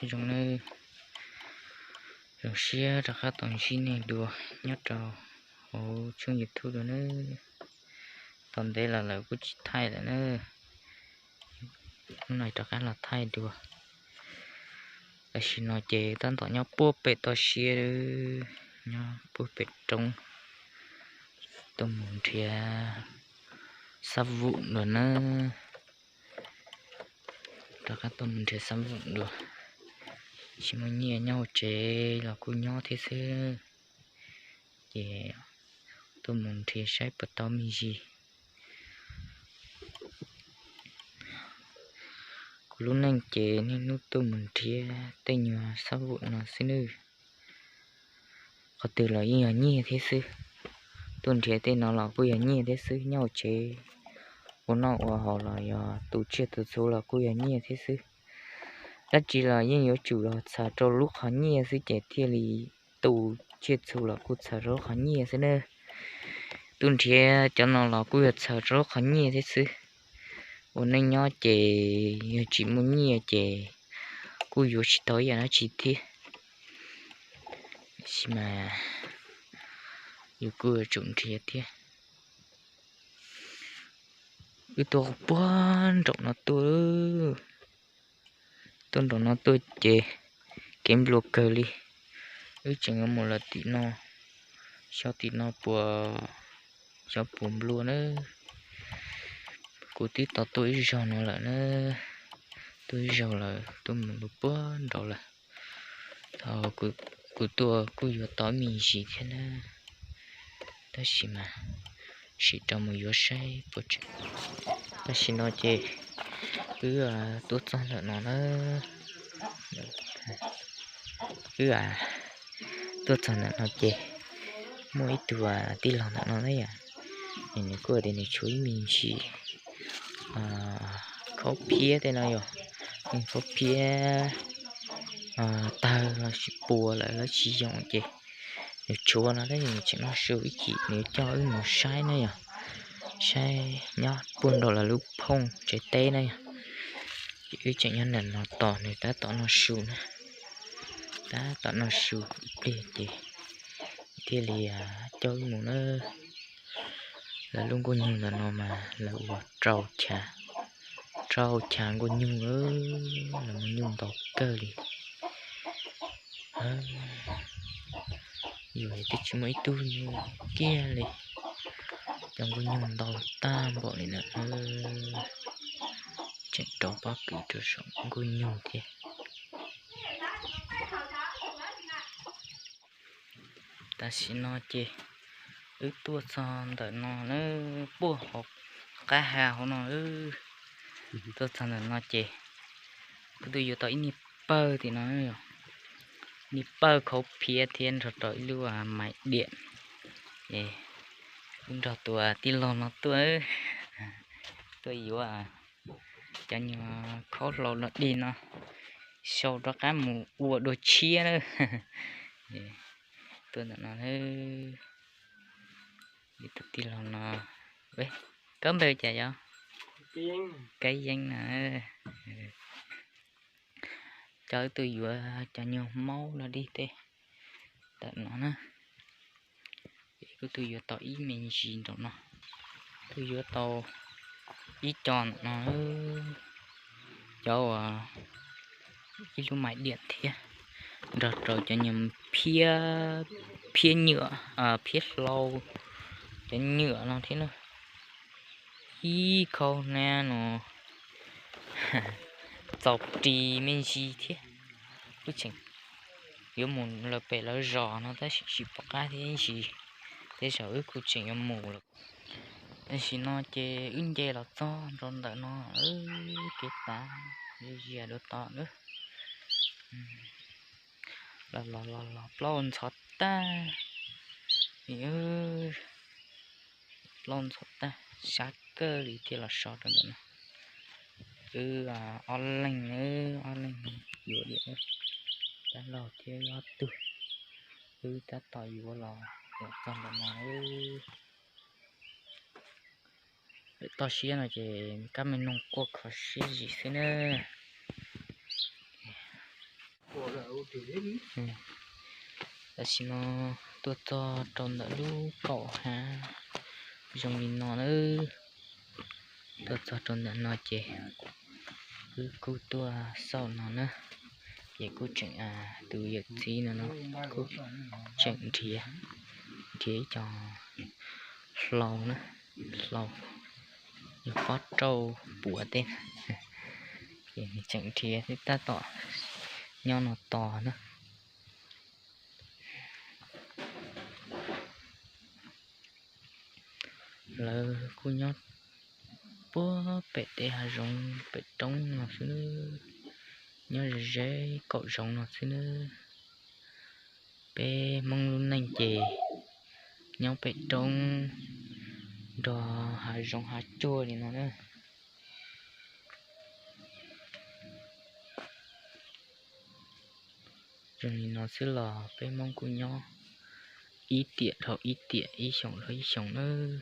Zoo nawb, zoo siab rov qab tau ntsib nej dua nyob rau hauv tshooj YouTube dua nawb. Tau ntev los lawm kuj tsis thaij lawm nawb. Hnub no rov qab los thaij dua. Tam sim no ces tab tom nyob puag pem toj siab, nyob puag pem roob, tuaj mus nrhiav xab vum dua nawb. Rov qab tuaj mus nrhiav xab vum dua, tsis muaj nyiaj, nyob hauv tsev los kuj nyob thiab xwb. Ces tuaj mus nrhiav saib puas tau me ntsis. Kuv lub neej ces niaj hnub tuaj mus nrhiav tej nyuag xab vum no xwb nawb. Qhov twg los yeej yog nyiaj thiab xwb. Tuaj nrhiav tej no los kuj yog nyiaj thiab xwb, nyob hauv tsev ua noj ua haus los yog tu tsiaj tu txhu los kuj yog nyiaj thiab xwb. Dab tsi los yeej yuav tsum yog txhawm rau lub qhov nyiaj xwb ces thiaj li tu tsiaj txhu los kuj txhawm rau lub qhov nyiaj xwb nawb. Tuaj nrhiav cov no los kuj yog txhawm rau lub qhov nyiaj thiab xwb. Ua neej nyob ces yog tsis muaj nyiaj ces kuj yuav tsis tau ib yam dab tsi thiab. Tab sis mas yus kuj yuav tsum nrhiav thiab. Wb tuaj puag nraum no tuaj, tuaj nraum no tuaj ces kev nplua kawg li. Wb tseem yuav mus lawm tim no, xyov tim no puas, xyov puas nplua na. Kuv twb tau tuaj ib zaug no lawm na, tuaj ib zaug lawm, tuaj mus puag nraud lawm. Thaum kuv tuaj kuj yuav tau ib me ntsis thiab na, tab sis mas sim rau mus yuav saib puas tseem. Tam sim no ces wb tuaj txog ntawm no na, wb tuaj txog ntawm no ces muaj ib tug tij laug ntawm no na yom, nws kuj tias nws tshuav ib me ntsis khaub phiab tej no yom, khaub phiab tawg los sis puas lawm lawv tsis yoo ces nws tshuav no tab sis nws tseem noj su ib chim nws coj wb mus saib na yom, saib nyob puag nraum lawv lub phooj tsev teb na yom. Ces wb tseem nyob ntawm no tos nws tab tom noj su na, tab tom noj su ib pliag ces thiaj li coj wb mus na. Lawv lub nkuaj nyuj ntawm no mas lawv ua rau chav, rau chav nkuaj nyuj, lawv nkuaj nyuj ntau kawg li. Yus twb tsis muaj ib tug nyuj kiag li, cov nkuaj nyuj ntau tag npaum li na. Tseem rau pob kws rau saum nkuaj nyuj thiab. Tam sim no ces wb tuaj txog ntawm no na, puag hauv qab ha hauv no. Tuaj txog ntawm no ces kuv twb yuav tau ib niag pawg tim no, niag pawg khaub phiab thiab nrog rau ib lub mais diam. Es wb nrog tus tij laug no tuaj, tuaj yuav cov nyuag khaub hlau los dig no sau rov qab mus ua dua tshiab na. Tuaj ntawm no, tus tij laug no, koj npe cas yog? Kab Yeeb na. Coj wb tuaj yuav cov nyuag maub los dig tej ntawm no na. Kuv twb yuav tau ib me ntsis nraum no, twb yuav tau ib co ntawm no, cov uas ib lub mais diam thiab, nrog rau cov nyuag phiab, phiab nyuam, phiab hlau, cov nyuam no thiab na. Ib khau hnab no txaus ris me ntsis thiab. Kuj tseem yuav mus lawm pem lawv zos no tab sis tsis pom qab thiab ntsis, tej zaum wb kuj tseem yuav mus lawm. Tam sim no ces wb nce los txog rau ntawm no, kev tav zias dua tom na. Los los los los plaub ntxhov tag, plaub ntxhov tag, sab kawg li thiaj los so rau ntawm no. Wb ob leeg, ob leeg yuav diam, dab laug thiab ob tug. Wb tab tom yuav los txog ntawm no. Toj siab no ces kab me noog quaj kho siab zim xwb na. Tam sim no tuaj txog rau ntawm lub kaum hav zoo li no na. Tuaj txog rau ntawm no ces wb kuj tuaj xauj no na. Ces kuj tseem, tus yawm txiv no no kuj tseem nrhiav, nrhiav ib co hlau na, hlau yog pob rauj puav tej. Ces nws tseem nrhiav thiab tab tom nyob no tos na. Lawv kuj nyob puag pem tej hav zoov pem roob no xwb, nyob ze ze kaum zoov no xwb nawb. Peb Hmoob lub neej ces nyob pem roob nrog hav zoov hav tsuag li no na. Zoo li no xwb los peb Hmoob kuj nyob ib tiam dhau ib tiam, ib xyoos dhau ib xyoos nawb.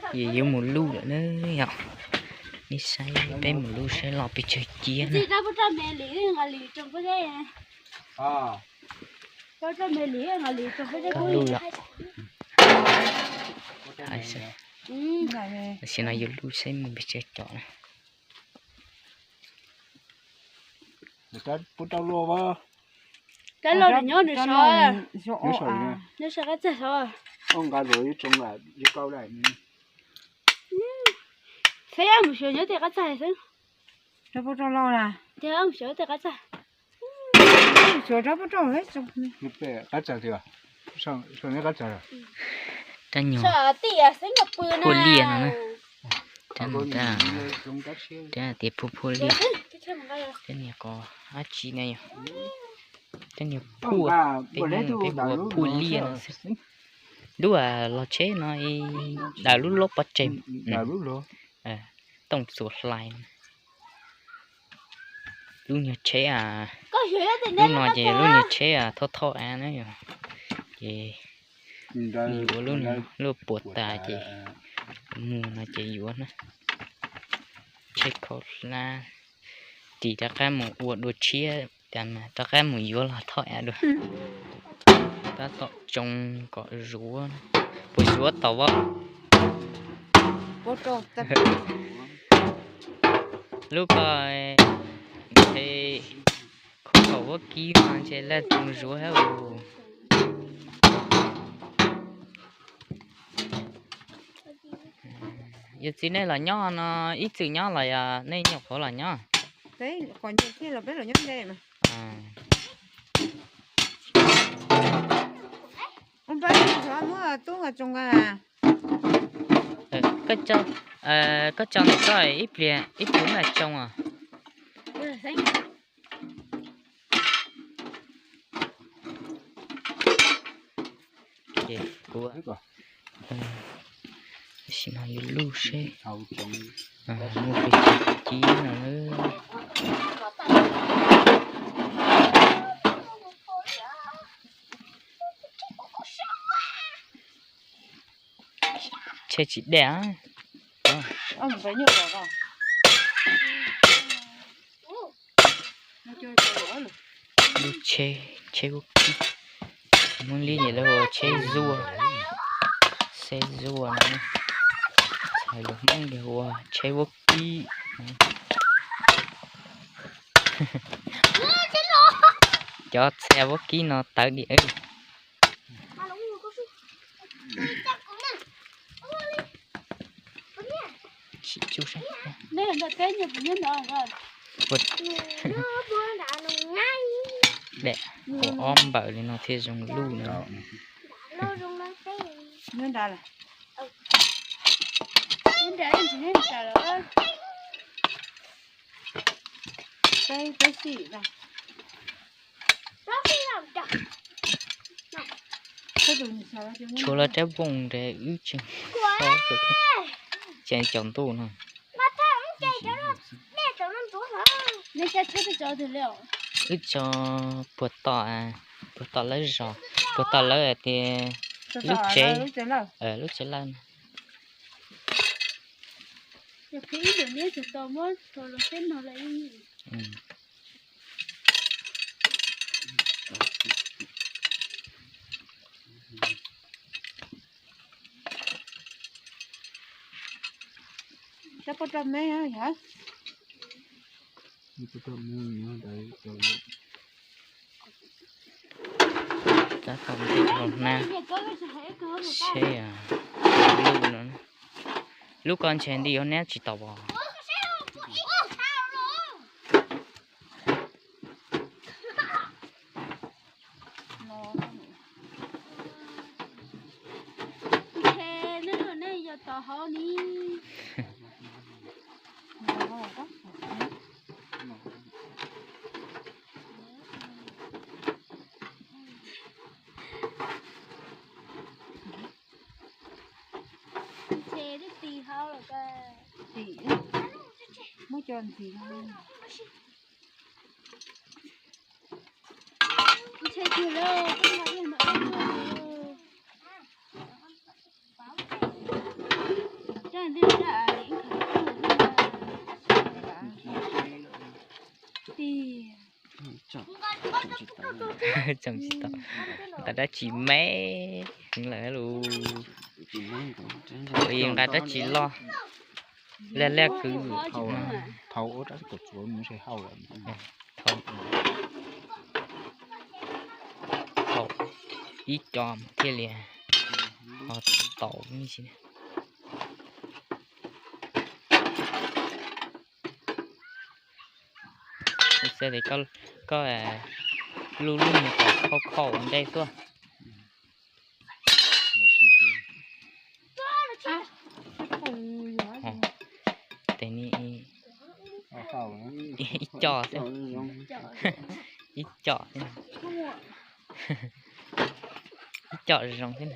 Ces yuav mus luj lawm na yom. Nej saib peb mus luj saib los pes tsawg ciab na. Koj luj lawm. Tam sim no yuav luj saib mus pes tsawg cov na. Rab loj nyob nws sov, nws sov qab txag sov. Xav mus xyuas nyob tej qab txag xwb. Rab pub rau loj na. Tiag, mus xyuas tej qab txag. Xyuas rab pub rau, qab txag tiag, qab txag. Rab nyuag phua liaj no na. Rab no, rab tias phua phua liaj. Rab niag ko dab tsi na yog? Rab niag phua, peb hu ua phua liaj no xwb. Lub los tsheb no daws lub loj pov tseg, tooj txuas hlais. Lub nyuag tsheb, lub no ces lub nyuag tsheb thoj thoj av na yom. Ces yuav lub, lub puas tas ces mus no ces yuav na. Tsheb khaub hlab ris rov qab mus ua dua tshiab, rov qab mus yuav los thoj av dua. Tab tom tsoo kom zuav, puas zuav tau as? Lub ko ntshe khaub kaum vaub kib mas ntshe laj tsoo zuav thiab us. Yawm txiv, nej los nyob no ib txwm nyob los yog nej nyuam qhuav los nyob? Koj tso ntawm koj ib pliag, ib pliag mam tsoo os. Ces kuv tam sim no yuav luj seb muaj pes tsawg cib no. Tsheb tsis daj. Lub tsheb, tsheb vaub kib, Hmoob Liab ces lawv hu ua tsheb zuaj, tsheb zuaj no, txhais lus Hmoob ces hu ua tsheb vaub kib. Cov txhais vaub kib no tawv dim. Ua ob npaws li no thiaj zoo luj no. Tshuav los rab vooj nrad wb tseem, ces caum ntuj no. Wb tso puag tom, puag tom lawv zos, puag tom lawv tias lub tsev, lub tsev lawv no. Ces ib lwm neb tsis tau muab tso los xeb no lawm. Sab poj rau me yog. Tab tom ntej hauv hnab seb lub no, lub ko ntshe nti hauv hnab tsis tau os. Ntshe neb luag nej yog tod hauv ni. Ntshe twb tis hauv lawm. Tim muab cov ntxiv no. Ntshe tiag lawm, twb nqa ib no. Tiag. Tsoom tsis tau nqa dab tsi me heev lawm lus. Nqa dab tsi loj, laj laj kwv. Thaum ua rab tsuav mus ntshe hau lawm. Thaum ib co thiaj li ho tau me ntsis. Xav tias koj lub lub mus kom khauj khauj ua ntej tuaj. Tes ni ib co xwb, ib co, ib co zoo xwb.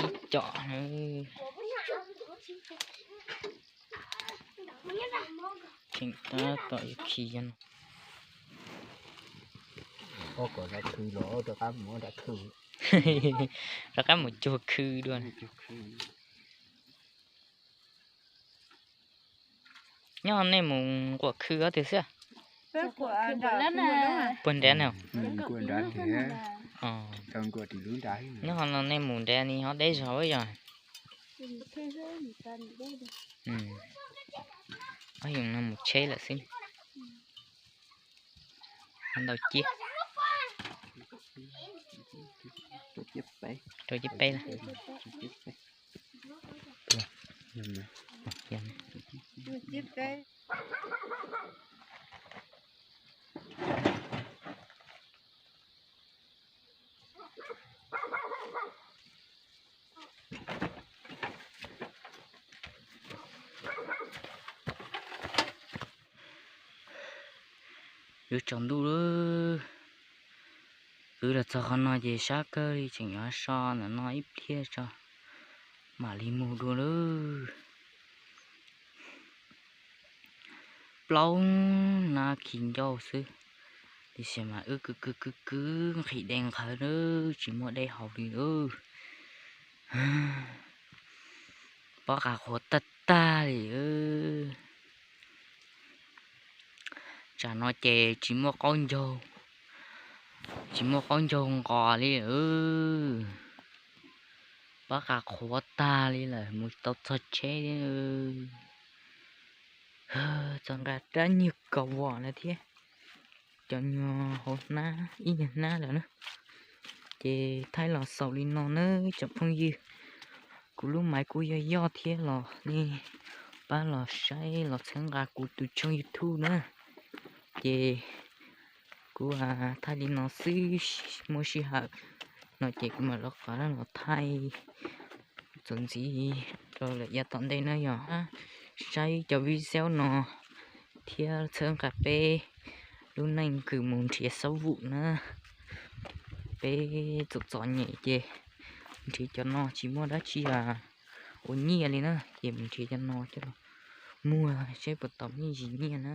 Ib co. Tseem tab tom yuav khi no. Rov qab mus cuag khw dua. Nyob nej mus nquam khw ob tug xwb? Puag nrad no. Nyob no nej mus nrad ni ho deb zog yog. Ob yoos no mus tsheb lawm xwb. Ntau ciaj. Rau ciaj peb lawm. Yuav tsaus ntuj lawm. Kwv los txog qhov no ces sab kawg li, tseem yuav so ntawm no ib pliag tso mam li mus dua lawm. Plaub hnab khi ncauj xwb, tiam sis mas wb kwv kwv kwv kwv nqhis dej nqhawv lawm tsis muaj dej haus li lawm. Pob qa qhuav tag tag li. Tsam no ces tsis muaj qaub ncaug, tsis muaj qaub ncaug nqos li. Pob qa qhuav tag li lawm, mus tau txog tsheb li. Txog nqa rab nyuag kaus vom lawm thiab, cov nyuag hauv hnab ib nyuag hnab lawm na. Ces thaij los xaus li no na tsoom phooj ywg. Kuv lub maiv kuj yog yoj thiab los nej pab los saib los txhawb nqa kuv tus tshooj YouTube na. Ces kuv thaij li no xwb, muaj sij hawm no ces kuv mam rov qab los thaij txuas ntxiv rau lawm yav tom ntej na yog. Saib cov video no thiab txhawb nqa peb lub neej kws mus nrhiav xab vum na. Peb txom txom nyem ces nrhiav cov no tsis muaj dab tsi ua nyiaj li na, ces mus nrhiav cov no coj los muag seb puas tau me ntsis nyiaj na.